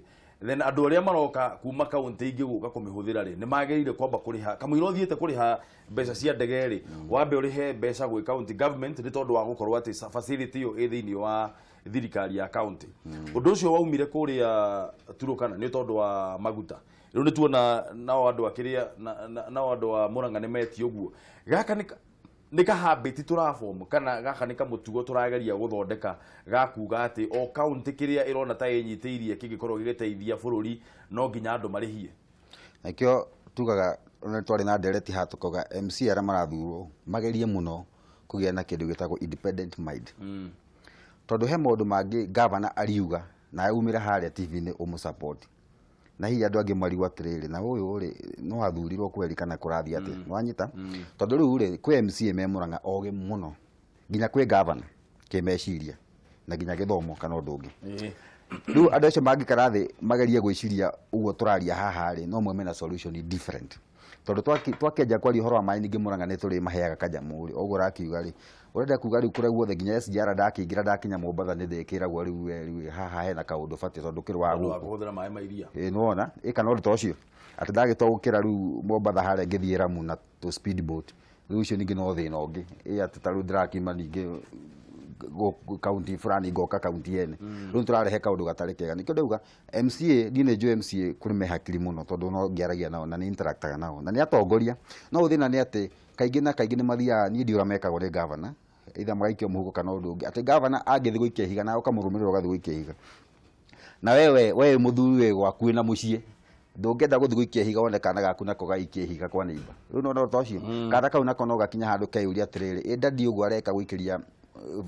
then andũ arĩa maroka kuma kaunti ingĩ gũka kũmĩhũthĩra rĩ, nĩ magĩrĩire kwamba kũrĩha. Kamũira ũthiĩte kũrĩha mbeca cia ndege rĩ, wambe ũrĩhe mbeca gwĩ county government, nĩ tondũ wa gũkorwo atĩ facility ĩyo ĩ thĩinĩ wa thirikari ya county. Ũndũ ũcio waumire kũrĩa Turukana nĩ tondũ wa maguta. Rĩu nĩ tuona nao andũ a kĩrĩa nao andũ a Murang'a nĩ metio ũguo. Gaka nĩ Nĩ kahabĩti tũrabomu kana gaka nĩ kamũtugo tũrageria gũthondeka ga kuga atĩ o kaunti kĩrĩa ĩrona ta ĩnyitĩirie kĩngĩkorwo gĩgĩteithia bũrũri no nginya andũ marĩhie. Nakĩo tugaga ona twarĩ na ndereti haha tũkauga MC arĩa marathurwo magerie mũno kũgĩa na kĩndũ gĩtagwo independent mind, tondũ he maũndũ mangĩ gavana ariuga na umĩra harĩa TV-inĩ ũmũ-support, na hihi andũ angĩ marigwo atĩrĩrĩ, na ũyũ rĩ, no athurirwo kweri kana kũrathiĩ atĩa? Nĩwanyita? Tondũ rĩu rĩ, kwĩ MCA me Murang'a ogĩ mũno nginya kwĩ gavana kĩmeciria na nginya gĩthomo kana ũndũ ũngĩ. Rĩu andũ acio mangĩkara thĩ magerie gwĩciria ũguo tũraria haha rĩ, no mweme na solution different, tondũ twakĩanjia kwaria ũhoro wa maĩ ningĩ Murang'a nĩ tũrĩ maheaga kanyamũ rĩ, ũguo ũrakiuga rĩ, ũrenda kuga rĩu kũrĩa guothe nginya SGR ndakĩingĩra ndakinya Mombatha nĩ ndĩkĩragwo rĩu we rĩu haha hena kaũndũ batiĩ tondũ kĩrĩ wa Ũndũ wa gũkũ kũhũthĩra maĩ ma iria. Ĩĩ, nĩwona ĩ kana ũndũ ta ũcio atĩ ndagĩtua gũkĩra rĩu Mombatha harĩa ngĩthiĩ Lamu na tũ speed boat, rĩu ũcio ningĩ no thĩna ũngĩ ĩ atĩ ta rĩu ndĩrakiuma ningĩ kaunti fulani ngoka kaunti ene, rĩu nĩtũrarehe kaũndũ gatarĩ kega. Nĩkĩo ndauga MCA, niĩ nĩ njũĩ MCA kũrĩ me hakiri mũno, tondũ no ngĩaragia nao na nĩ interactaga nao na nĩ atongoria, no thĩna nĩ atĩ kaingĩ na kaingĩ nĩ mathiaga, niĩ ndiũra mekagwo nĩ gavana, either magaikio mũhuko kana ũndũ ũngĩ, atĩ gavana angĩthiĩ gũikia ihiga nawe ũkamũrũmĩrĩra ũgathiĩ gũikia ihiga, na wewe we mũthuri wĩ gwaku wĩna mũciĩ ndũngĩenda gũthiĩ gũikia ihiga wone kana gaku nako gaikia ihiga kwa neighbor. Rĩu nona ũndũ ta ũcio, kana kau nako no gakinya handũ keyũria atĩrĩrĩ, ĩ dadi ũguo areka gũikĩria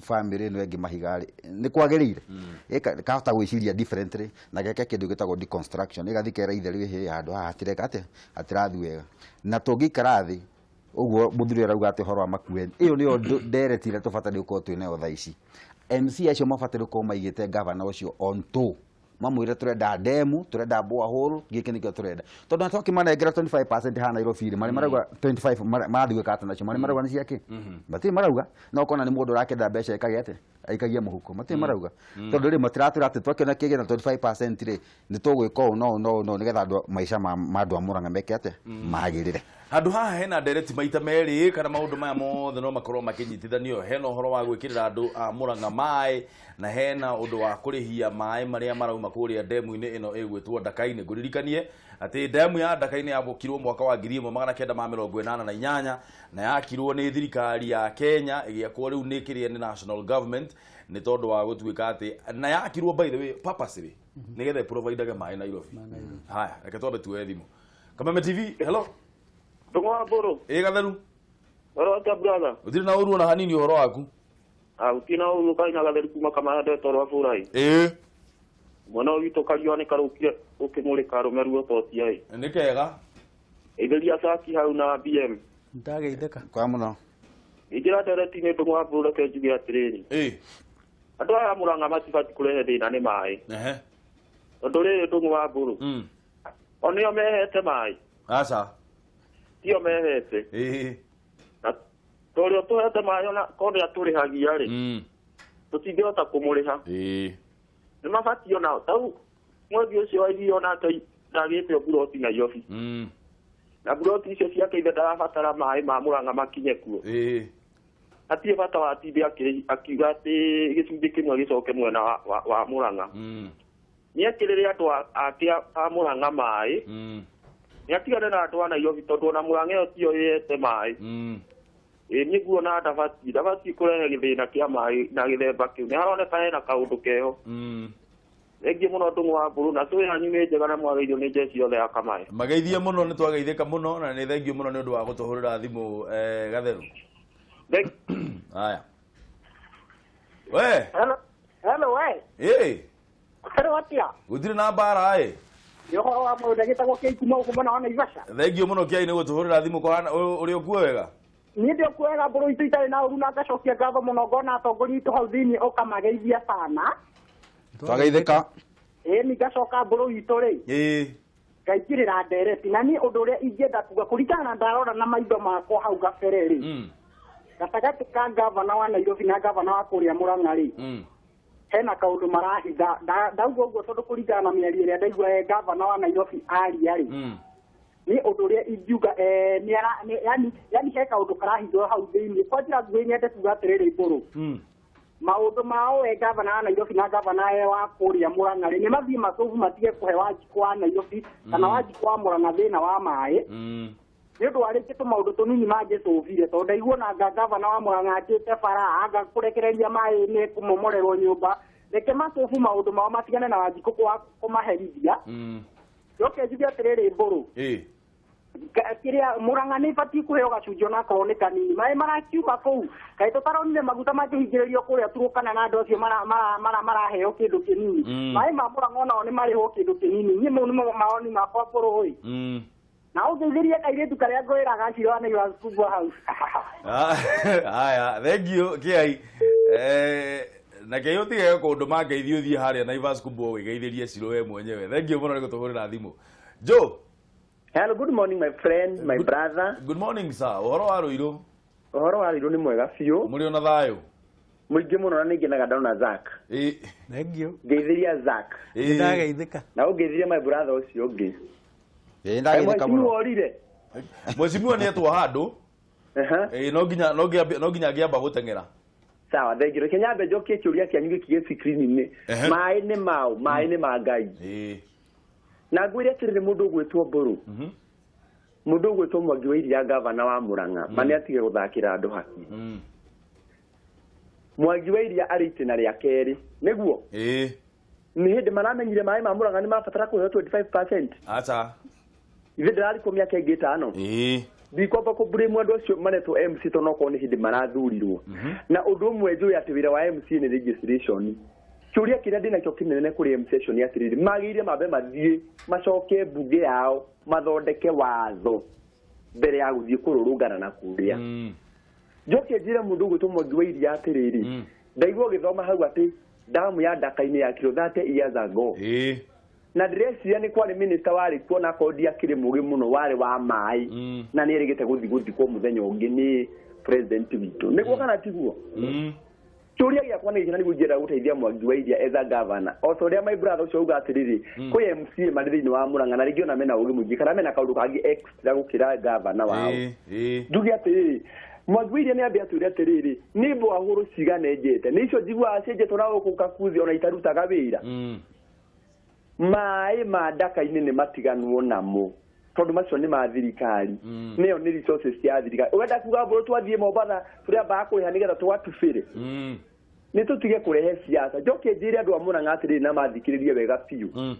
family ĩno ĩngĩ mahiga rĩ, nĩ kwagĩrĩire? Kahota gwĩciria differently na geke kĩndũ gĩtagwo deconstruction, ĩgathiĩ kera ithe rĩu hĩ handũ haha hatireka atĩa, hatirathiĩ wega. Na tũngĩikara thĩ ũguo mũthuri arauga atĩ ũhoro wa Makueni, ĩyo nĩyo ndereti ĩrĩa tũbataire gũkorwo twĩ nayo thaa ici. MC acio mabataire gũkorwo maigĩte gavana ũcio on toe, mamwĩre tũrenda ndemu, tũrenda borehole, gĩkĩ nĩkĩo tũrenda, tondũ na twakĩmanengera 25% haha Nairobi rĩ, marĩ marauga 25 marathiĩ gwĩka atĩa nacio? Marĩ marauga nĩ ciakĩ? Matirĩ marauga. No ũkona nĩ mũndũ ũrakĩenda mbeca ekage atĩa, aikagia mũhuko. Matirĩ marauga, tondũ rĩ, matiratwĩra atĩ twakĩona kĩgĩna 25% rĩ, nĩ tũgwĩka ũũ no no no nĩgetha andũ maica ma andũ a Murang'a meke atĩa, magĩrĩre. Handũ haha hena ndereti maita merĩ kana maũndũ maya mothe no makorwo makĩnyitithanio. Hena ũhoro wa gwĩkĩrĩra andũ a Murang'a maĩ na hena ũndũ wa kũrĩhia maĩ marĩa marauma kũrĩa ndemu-inĩ ĩno ĩgwĩtwo Ndakainĩ. Ngũririkanie atĩ ndemu ya Ndakainĩ yambũkirwo mwaka wa 1988 na yakirwo nĩ thirikari ya Kenya, ĩgĩakwo rĩu nĩ kĩrĩa nĩ national government, nĩ tondũ wa gũtuĩka atĩ na yakirwo by the way purposely nĩgetha ĩprovidage maĩ Nairobi. Haya, reke twambe tuoe thimũ. Kameme TV, hello. Ndũng'ũ wa Mbũrũ. Ĩ gatheru. Ũhoro atĩa, brother? Gũtirĩ na ũru ona hanini, ũhoro waku? Ah, gũtirĩ na ũru, kaina gatheru kuma Kamaya ndetwo rwa bũrai. Mwena ũyũ witũ kariũa nĩ karũkire ũkĩmũrĩka arũme ruo totia ĩ. Nĩ kega. Ithĩria caki hau na BM. Ndageithĩka. Kwa mũno. Ingĩra ndereti-inĩ, Ndũng'ũ wa Mbũrũ, reke njuge atĩrĩrĩ. Andũ aya a Mũrang'a matibatiĩ kũrehe thĩna nĩ maĩ. Tondũ rĩrĩ, Ndũng'ũ wa Mbũrũ. O nĩo mehete maĩ. Aca. Tio mehete. Na tũrĩa tũhete maĩ ona korwo nĩ atũrĩhagia rĩ, tũtingĩhota kũmũrĩha. Nĩ mabatiĩ ona tau mwendia ũcio wa irio onake ndagĩte mburoti Nairobi. Na mburoti icio ciake ithe ndarabatara maĩ ma Mũrang'a makinye kuo. Hatirĩ bata wa atinde akiuga atĩ gĩcunjĩ kĩmwe gĩcoke mwena wa Mũrang'a. Nĩ ekĩrĩre andũ ake a Mũrang'a maĩ. Nĩ atigane na andũ a Nairobi, tondũ ona Mũrang'a ĩyo tiyo ĩete maĩ. Ĩ niĩ nguona ndabatiĩ kũrehe gĩthĩna kĩa maĩ na gĩthemba kĩu. Nĩ haroneka hena kaũndũ keho. Thengiũ mũno, Ndũng'ũ wa Mbũrũ, na cũĩ yanyu nĩ njega na mwagĩrĩirwo nĩ njeci yothe ya Kamae. Mageithie mũno, nĩ twageithĩka mũno na nĩ thengiũ mũno nĩ ũndũ wa gũtũhũrĩra thimũ, gatheru. Haya we. Hello, hello we. Ĩ. Hello, atia? Gũtirĩ na mbara ĩ. Nĩ ũhoro wa mũndũ gĩtagwo kĩi kuma gũkũ mwena wa Naivasha. Thengiũ mũno kĩai nĩ gũtũhũrĩra thimũ. Kũhana ũrĩ ũkuo wega? Niĩ ndĩ kuega, mbũrũ itũ itarĩ na ũru, na ngacokia ngatho mũno, ngona atongoria itũ hau thĩinĩ ũkamageithia sana. Twageithĩka. Ĩ ni ngacoka mbũrũ itũ rĩ, ngaingĩrĩra ndereti na niĩ ũndũ ũrĩa ingĩenda kuga kũringana na ndarora na maitho makwa hau gabere rĩ, gatagatĩ ka gavana wa Nairobi na gavana wa kũrĩa Mũrang'a rĩ, hena kaũndũ marahitha. Ndauga ũguo tondũ kũringana na mĩario ĩrĩa ndaigua gavana wa Nairobi aria rĩ, nĩ ũndũ ũrĩa ingiuga yani he kaũndũ karahithwo hau thĩinĩ. Kwa njĩra nguhĩ nyende kuga atĩrĩrĩ, mbũrũ, maũndũ mao we gavana wa Nairobi na gavana wa kũrĩa Mũrang'a rĩ, nĩ mathiĩ matũbu matige kũhe Wanjikũ wa Nairobi kana Wanjikũ wa Mũrang'a thĩna wa maĩ. Nĩ ũndũ wa rĩngĩ tũmaũndũ tũnini mangĩcũbire tondũ ndaigua ona gavana wa Murang'a akĩte bara anga kũrekereria maĩ nĩ kũmomorerwo nyũmba. Reke macũbu maũndũ mao matigane na Wanjikũ kũmaherithia. Njoke njuge atĩrĩrĩ Mbũrũ. Kĩrĩa Murang'a nĩ ĩbatiĩ kũheo gacunjĩ onakorwo nĩ kanini. Maĩ marakiuma kũu kaĩ tũtaronire maguta makĩhingĩrĩrio kũrĩa Turukana na andũ acio maraheo kĩndũ kĩnini. Maĩ ma Murang'a onao nĩ marĩhwo kĩndũ kĩnini. Niĩ mau nĩmo mawoni makwa Mbũrũ ĩ. Na ũngeithĩrie kairĩtu karĩa ngwĩraga Shiro wa Naivas Kubwa House. Haya, thank you Kiai. Na kĩo ũtige kũndũ mangeithio ũthiĩ harĩa Naivas Kubwa wĩgeithĩrie Shiro we mwenyewe. Thank you mũno nĩ gũtũhũrĩra thimũ. Joe. Hello, good morning my friend, my brother. Good morning sir. Ũhoro wa Ruiru? Ũhoro wa Ruiru nĩ mwega biũ. Mũrĩ ona thayũ? Mũingĩ mũno na nĩngenaga ndona Zack. Thank you. Ngeithĩria Zack. Nĩndageithĩka. Na ũngeithĩrie my brother ũcio ũngĩ. Nĩndageithĩka mũno. Mheshimiwa orire. Mheshimiwa nĩ etwo handũ. No nginya angĩamba gũteng'era. Sawa, thank you. Reke nyambe njokie kĩũria kĩanyu gĩkĩ gĩ screen-inĩ. Maĩ nĩ maũ, maĩ nĩ ma Ngai. Na ngwĩre atĩrĩrĩ mũndũ ũgwĩtwo Mbũrũ. Mũndũ ũgwĩtwo Mwangi wa Iria gavana wa Murang'a, ma nĩ atige gũthakĩra andũ haki. Mwangi wa Iria arĩ itĩna rĩa kerĩ, nĩguo? Nĩ hĩndĩ maramenyire maĩ ma Murang'a nĩ mabatara kũheo 25%. Acha. Ithe ndĩrarikwo mĩaka ĩngĩ ĩtano. Ndikwamba kũblame andũ acio maretwo MC tondũ okorwo nĩ hĩndĩ marathurirwo. Na ũndũ ũmwe njũĩ atĩ wĩra wa MC nĩ registration. Kĩũria kĩrĩa ndĩnakĩo kĩnene kũrĩ MC acio nĩ atĩrĩrĩ, magĩrĩire mambe mathiĩ macoke mbunge yao mathondeke watho mbere ya gũthiĩ kũrũrũngana na kũrĩa. Njoke njĩre mũndũ ũgwĩtwo Mwangi wa Iria atĩrĩrĩ, ndaigua ũgĩthoma hau atĩ damu ya Ndaka-inĩ yakirwo 30 years ago. Na ndĩreciria nĩ kwarĩ minister warĩ kuo na akorwo ndiakĩrĩ mũgĩ mũno warĩ wa maĩ na nĩ erĩgĩte gũthiĩ gũthikwo mũthenya ũngĩ nĩ president witũ. Nĩguo kana tiguo? Kĩũria gĩakwa nĩ gĩkĩ na nĩguo ingĩenda gũteithia Mwangi wa Iria as a governor. O ta ũrĩa my brother ũcio auga atĩrĩrĩ, kwĩ MCA marĩ thĩinĩ wa Murang'a na rĩngĩ ona mena ũgĩ mũingĩ kana mena kaũndũ kangĩ extra gũkĩra governor wao. Njuge atĩrĩrĩ, Mwangi wa Iria nĩ ambe atwĩre atĩrĩrĩ, nĩ mbwahũrũ cigana enjete? Nĩ icio njiguaga cienjetwo na gũkũ Kakuzi ona itarutaga wĩra. Maĩ ma Ndaka-inĩ nĩ matiganwo namo tondũ macio nĩ ma thirikari. Nĩyo nĩ resources cia thirikari. Ũrenda kuga mbũrũ twathiĩ Mombatha tũrĩambaga kũrĩha nĩgetha tũgatubĩre. Nĩ tũtige kũrehe siasa. Njoke njĩre andũ a Murang'a atĩrĩrĩ na mathikĩrĩrie wega biũ.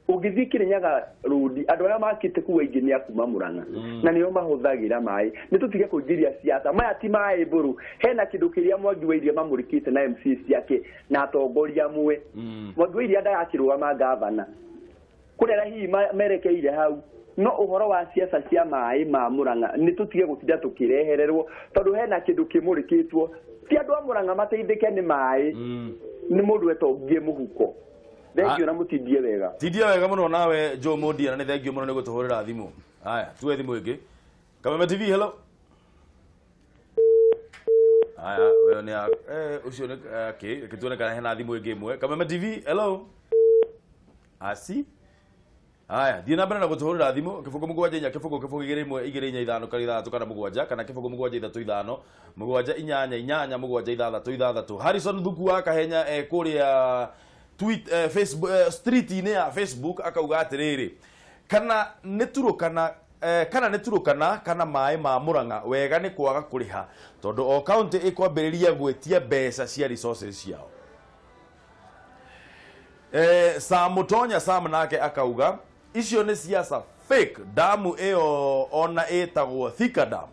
Ũngĩthiĩ Kĩrĩnyaga rũndi andũ arĩa makĩte kũu aingĩ nĩ a kuma Murang'a na nĩo mahũthagĩra maĩ. Nĩ tũtige kũingĩria siasa. Maya ti maĩ Mbũrũ. Hena kĩndũ kĩrĩa Mwangi wa Iria mamũrĩkĩte na MC ciake na atongoria amwe. Mwangi wa Iria ndagakĩrũgama gavana. Kũrĩa hihi merekeire hau. No ũhoro wa siasa cia maĩ ma Murang'a nĩ tũtige gũtinda tũkĩrehererwo tondũ hena kĩndũ kĩmũrĩkĩtwo. Ti andũ a Murang'a mateithĩke nĩ maĩ. Nĩ mũndũ etongie mũhuko. Thank you na mũtindie wega. Tindia wega mũno nawe Joe Mondia na nĩ thank you mũno nĩ gũtũhũrĩra thimũ. Haya, tuwe thimũ ĩngĩ. Kameme TV, hello. Haya, wewe nĩ ũcio nĩ okay, kituone kana hena thimũ ĩngĩ ĩmwe. Kameme TV, hello. Asi. Haya, thiĩ na mbere na gũtũhũrĩra thimũ 0 7 4 0 0 2 1 2 4 5 kana 6 kana 7 kana 0 7 3 5 7 8 8 7 6 6. Harrison Thuku wa Kahenya kũrĩa tweet Facebook street-inĩ ya Facebook akauga atĩrĩrĩ, kana nĩ Turukana kana nĩ Turukana kana maĩ ma Murang'a wega nĩ kwaga kũrĩha tondũ o county ĩkwambĩrĩria gwĩtia mbeca cia resources ciao. Sam Mutonya Sam nake akauga icio nĩ siasa fake, damu ĩyo ona ĩtagwo Thika Dam.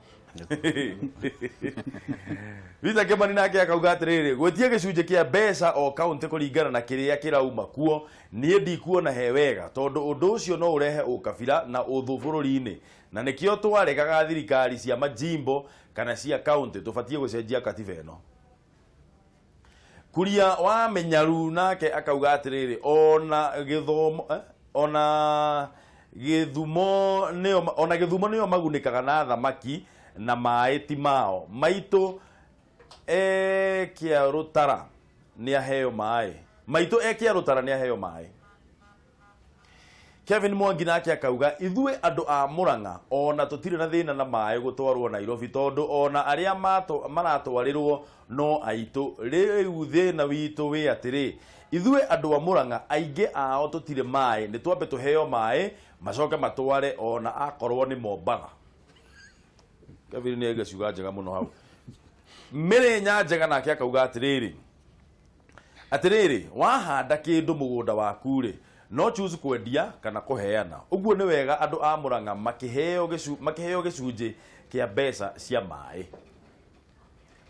Peter Kimani nake akauga atĩrĩrĩ, gwĩtia gĩcunjĩ kĩa mbeca o county kũringana na kĩrĩa kĩrauma kuo niĩ ndikuona he wega tondũ ũndũ ũcio no ũrehe ũkabira na ũthũ bũrũri-inĩ na nĩkĩo twaregaga thirikari cia majimbo kana cia county, tũbatiĩ gũcenjia katiba ĩno. Kuria wa Menyaru nake akauga atĩrĩrĩ, ona gĩthomo ona gĩthumo nĩo ona gĩthumo nĩo magunĩkaga na thamaki na maĩ ti mao. Maitũ kĩa rũtara nĩ aheo maĩ. Maitũ kĩa rũtara nĩ aheo maĩ. Kevin Mwangi nake akauga ithuĩ andũ a Murang'a ona tũtirĩ na thĩna na maĩ gũtwarwo Nairobi tondũ ona arĩa maratwarĩrwo no aitũ. Rĩu thĩna witũ wĩ atĩrĩ, ithuĩ andũ a Murang'a aingĩ ao tũtirĩ maĩ, nĩ twambe tũheo maĩ macoke matware ona akorwo nĩ Mombatha. Kevin nĩ aiga ciuga njega mũno hau. Mĩrĩ Nyanjega nake akauga atĩrĩrĩ, atĩrĩrĩ, wahanda kĩndũ mũgũnda waku rĩ, no choose kwendia kana kũheana. Ũguo nĩ wega andũ a Murang'a makĩheo gĩcunjĩ kĩa mbeca cia maĩ.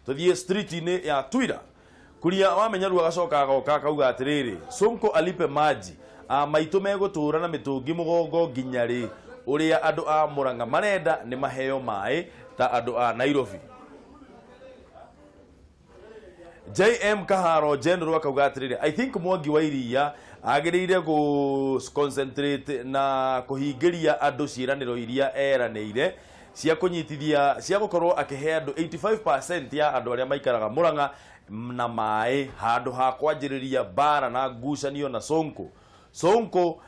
Tuthiĩ street-inĩ ya Twitter. Kuria wamenya rĩu agacoka agoka akauga atĩrĩrĩ, Sonko alipe maji, a maitũ megũtũra na mĩtũngi mũgongo nginya rĩ? Ũrĩa andũ a Murang'a marenda nĩ maheo maĩ ta andũ a Nairobi. JM Kaharo General akauga atĩrĩrĩ, I think Mwangi wa Iria agĩrĩire gũ concentrate na kũhingĩria andũ ciĩranĩro iria eranĩire cia kũnyitithia cia gũkorwo akĩhe andũ 85% ya andũ arĩa maikaraga Murang'a na maĩ handũ ha kwanjĩrĩria mbara na ngucanio na Sonko. Sonko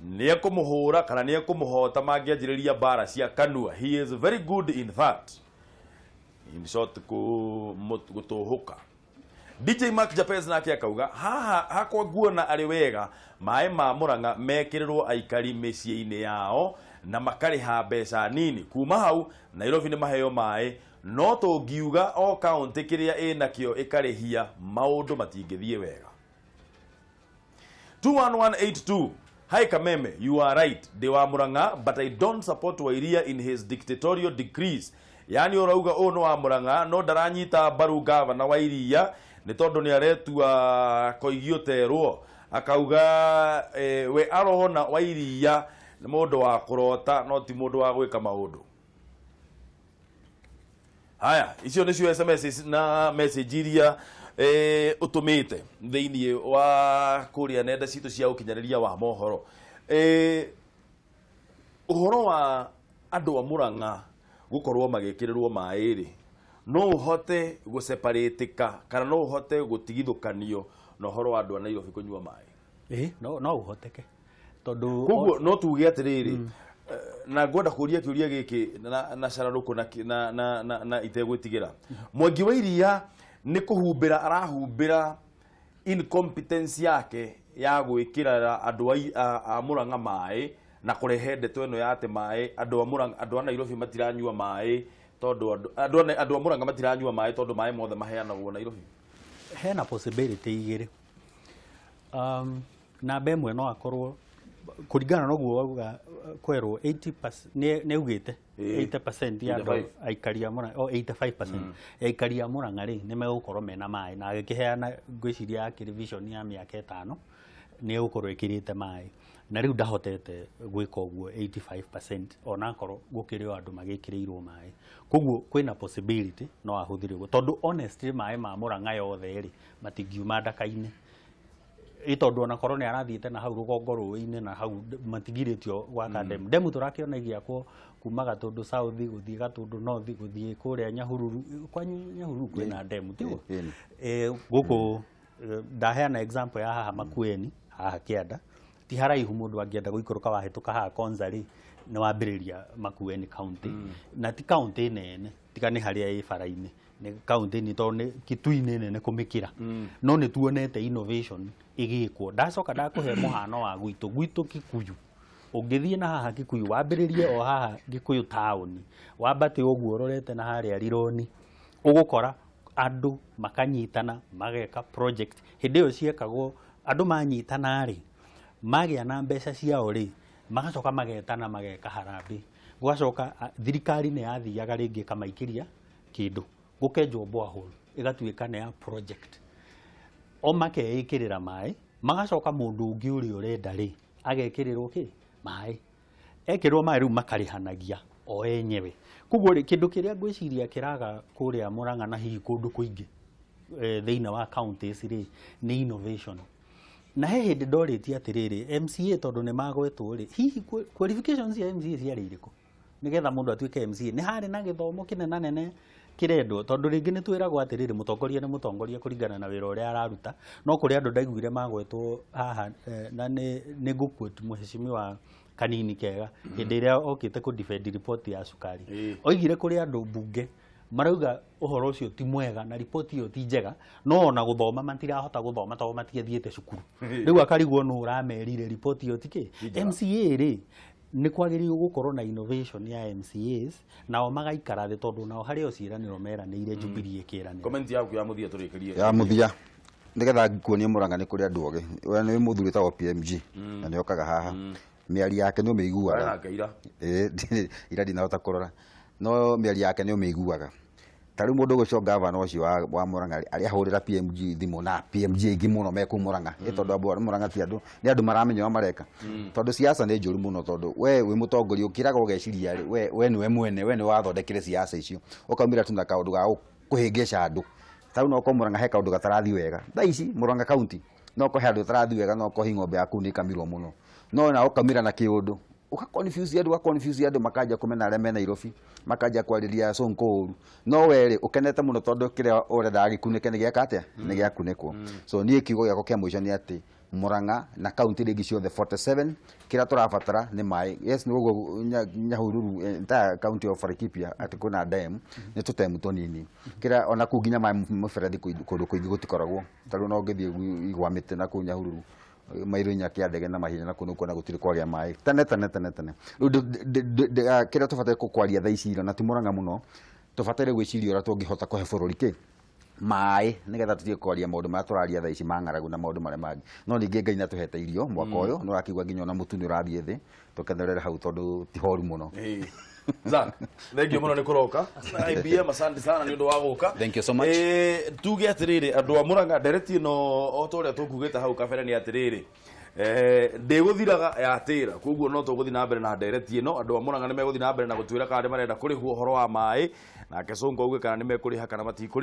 nĩ ekũmũhũra kana nĩ ekũmũhota mangĩanjĩrĩria mbara cia kanua. He is very good in that. In short, gũtũhũka. DJ Mark Japez nake akauga haha hakwa nguona arĩ wega maĩ ma Murang'a mekĩrĩrwo aikari mĩciĩ-inĩ yao na makarĩha mbeca nini. Kuma hau Nairobi nĩ maheo maĩ, no tũngiuga o kaunti kĩrĩa ĩnakĩo ĩkarĩhia, maũndũ matingĩthiĩ wega. 21182 Hi Kameme, you are right. Ndĩ wa Murang'a, but I don't support Wairia in his dictatorial decrees. Yani ũrauga ũũ nĩ wa Murang'a, no ndaranyita mbaru gavana wa Iria nĩ tondũ nĩ aretua koigi ũterwo. Akauga we arona wa Iria nĩ mũndũ wa kũrota no ti mũndũ wa gwĩka maũndũ. Haya, icio nĩcio SMS na message iria ũtũmĩte thĩinĩ wa kũrĩa nenda citũ cia ũkinyanĩria wa mohoro. Ũhoro wa andũ a Murang'a gũkorwo magĩkĩrĩrwo maĩ rĩ, no ũhote gũseparatĩka kana no ũhote gũtigithũkanio na ũhoro wa andũ a Nairobi kũnyua maĩ? No ũhoteke. Tondũ koguo no tuge atĩrĩrĩ, na ngwenda kũria kĩũria gĩkĩ na cararũkũ na itegwĩtigĩra. Mwangi wa Iria nĩ kũhumbĩra arahumbĩra incompetence yake ya gwĩkĩra andũ a Murang'a maĩ na kũrehe ndeto ĩno ya atĩ maĩ andũ a Murang'a, andũ a Nairobi matiranyua maĩ tondũ andũ a Murang'a matiranyua maĩ tondũ maĩ mothe maheanagwo Nairobi. Hena possibility igĩrĩ. Namba ĩmwe no akorwo kũringana na ũguo wauga kwerwo 80% nĩ augĩte 80% ya andũ aikari a Murang'a, o 85% ya aikari a Murang'a rĩ nĩ megũkorwo mena maĩ, na agĩkĩheana ngwĩciria akĩrĩ vision ya mĩaka 5 nĩ egũkorwo ĩkĩrĩte maĩ, na rĩu ndahotete gwĩka ũguo 85% onakorwo gũkĩrĩ o andũ magĩkĩrĩirwo maĩ. Koguo kwĩna possibility no ahũthĩre ũguo, tondũ honestly maĩ ma Murang'a yothe rĩ matingiuma ndaka-inĩ, ĩ tondũ onakorwo nĩ arathiĩte na hau rũgongo rũĩ-inĩ na hau matigirĩtio gwaka demu. Demu tũrakĩona igĩakwo kuma Gatũndũ South gũthiĩ Gatũndũ North gũthiĩ kũrĩa Nyahururu. Kwanyu Nyahururu kwĩna demu tiguo? Gũkũ ndaheana example ya haha Makueni, haha Kĩanda, ti haraihu mũndũ angĩenda gũikũrũka wahĩtũka haha Konza rĩ nĩ wambĩrĩria Makueni county, na ti county nene tiga nĩ harĩa ĩ bara-inĩ, nĩ county nĩ tondũ nĩ Kitui nĩ nene kũmĩkĩra, no nĩ tuonete innovation ĩgĩkwo. Ndacoka ndakũhe mũhano wa gwitũ Kikuyu. Ũngĩthiĩ na haha Kikuyu wambĩrĩrie o haha Gĩkũyũ taũni, wambate ũguo ũrorete na harĩa Rironi, ũgũkora andũ makanyitana mageka project. Hĩndĩ ĩyo ciekagwo andũ manyitana rĩ, magĩa na mbeca ciao rĩ, magacoka magetana mageka harambee. Gũgacoka thirikari nĩ yathiaga rĩngĩ ĩkamaikĩria kĩndũ, gũkenjwo borehole ĩgatuĩka nĩ ya project, o makeĩkĩrĩra maĩ, magacoka mũndũ ũngĩ ũrĩa ũrenda rĩ agekĩrĩrwo kĩ maĩ, ekĩrwo maĩ rĩu makarĩhanagia o enyewe. Koguo rĩ, kĩndũ kĩrĩa ngwĩciria kĩraga kũrĩa Murang'a na hihi kũndũ kũingĩ thĩinĩ wa counties rĩ nĩ innovation. Na he hĩndĩ ndorĩtie atĩrĩrĩ, MCA tondũ nĩ magwetwo rĩ, hihi qualifications cia MCA ciarĩ irĩkũ nĩgetha mũndũ atuĩke MCA? Nĩ harĩ na gĩthomo kĩnena nene kĩrendwo, tondũ rĩngĩ nĩ twĩragwo atĩrĩrĩ, mũtongoria nĩ mũtongoria kũringana na wĩra ũrĩa araruta. No kũrĩ andũ ndaiguire magwetwo haha, na nĩ ngũquote mheshimiwa Kanini Kega hĩndĩ ĩrĩa okĩte kũ defend report ya cukari, oigire kũrĩ andũ mbunge marauga ũhoro ũcio ti mwega na report ĩyo ti njega, no ona gũthoma matirahota gũthoma tondũ matiathiĩte cukuru. Rĩu akarigwo nũ ũramerire report ĩyo ti kĩ. MCA rĩ Nĩ kwagĩrĩirwo gũkorwo na innovation ya MCAs, nao magaikara thĩ, tondũ nao harĩ o ciĩranĩro meranĩire Jubilee ĩkĩranĩra. Comment yaku ya mũthia tũrĩkĩrie. Ya mũthia, nĩgetha kuonia Mũrang'a nĩ kũrĩ andũ ogĩ. We nĩ mũthuri wĩtagwo PMG na nĩ okaga haha, mĩario yake nĩ ũmĩiguaga. Nake ira. Ĩĩ, ira ndinahota kũrora, no mĩario yake nĩ ũmĩiguaga. Ta rĩu mũndũ ũgũcio gavana ũcio wa Mũrang'a rĩ, arĩa ahũrĩra PMG thimũ na PMG aingĩ mũno me kũu Mũrang'a, ĩ tondũ andũ a Mũrang'a ti andũ, nĩ andũ maramenya ũrĩa mareka, tondũ siasa nĩ njũru mũno, tondũ we wĩ mũtongoria ũkĩraga ũgeciria rĩ, we nĩwe mwene, we nĩwe wathondekire siasa icio, ũkaumĩra tu na kaũndũ ga kũhĩngĩca andũ. Ta rĩu no ũkorwo Mũrang'a he kaũndũ gatarathiĩ wega thaa ici, Mũrang'a county no ũkorwo he handũ gatarathiĩ wega, no ũkorwo hi ng'ombe yaku nĩ ĩkamirwo mũno, no nawe ũkaumĩra na kĩũndũ ũka confuse andũ, ũka confuse andũ, makanjia kũmena arĩa me Nairobi, makanjia kwarĩria Sonko ũru, no we rĩ ũkenete mũno tondũ kĩrĩa ũrendaga gĩkunĩke nĩ gĩaka atĩa, nĩ gĩakunĩkwo. So niĩ kiugo gĩakwa kĩa mũico nĩ atĩ Murang'a na kaunti iria ingĩ ciothe 47, kĩrĩa tũrabatara nĩ maĩ. Yes, nĩ ũguo Nyahururu, entire county of Laikipia, atĩ kwĩna dam, nĩ tũtemu tũnini kĩrĩa ona kũu nginya maĩ mũberethi kũndũ kũingĩ gũtikoragwo. Ta rĩu no ũngĩthiĩ igwa mĩtĩ na kũu Nyahururu, mairo 4 kĩa ndege na mahinya na kũu nĩũkuona gũtirĩ kwagĩa maĩ tene tene tene tene. Rĩu kĩrĩa tũbataire kwaria thaa ici na ti Murang'a mũno, tũbataire gwĩciria ũrĩa tũngĩhota kũhe bũrũri kĩ maĩ, nĩgetha tũtige kwaria maũndũ marĩa tũraria thaa ici ma ng'aragu na maũndũ marĩa mangĩ. No ningĩ Ngai nĩatũhete irio mwaka ũyũ, nĩ ũrakĩigua nginya ona mũtu nĩ ũrathiĩ thĩ, tũkenerere hau tondũ ti horu mũno. Zack, thank you mũno nĩ kũroka na IBM, asante sana nĩ ũndũ wa gũka. Thank you so much. Tuge atĩrĩrĩ, andũ a Murang'a, ndereti ĩno o ta ũrĩa tũkugĩte hau kabere nĩ atĩrĩrĩ, ndĩgũthiraga yatĩra, koguo no tũgũthiĩ na mbere na ndereti ĩno. Andũ a Murang'a nĩ megũthiĩ na mbere na gũtwĩra kana nĩ marenda kũrĩhwo ũhoro wa maĩ, nake Sonko auge kana nĩ mekũrĩha kana matikũrĩha.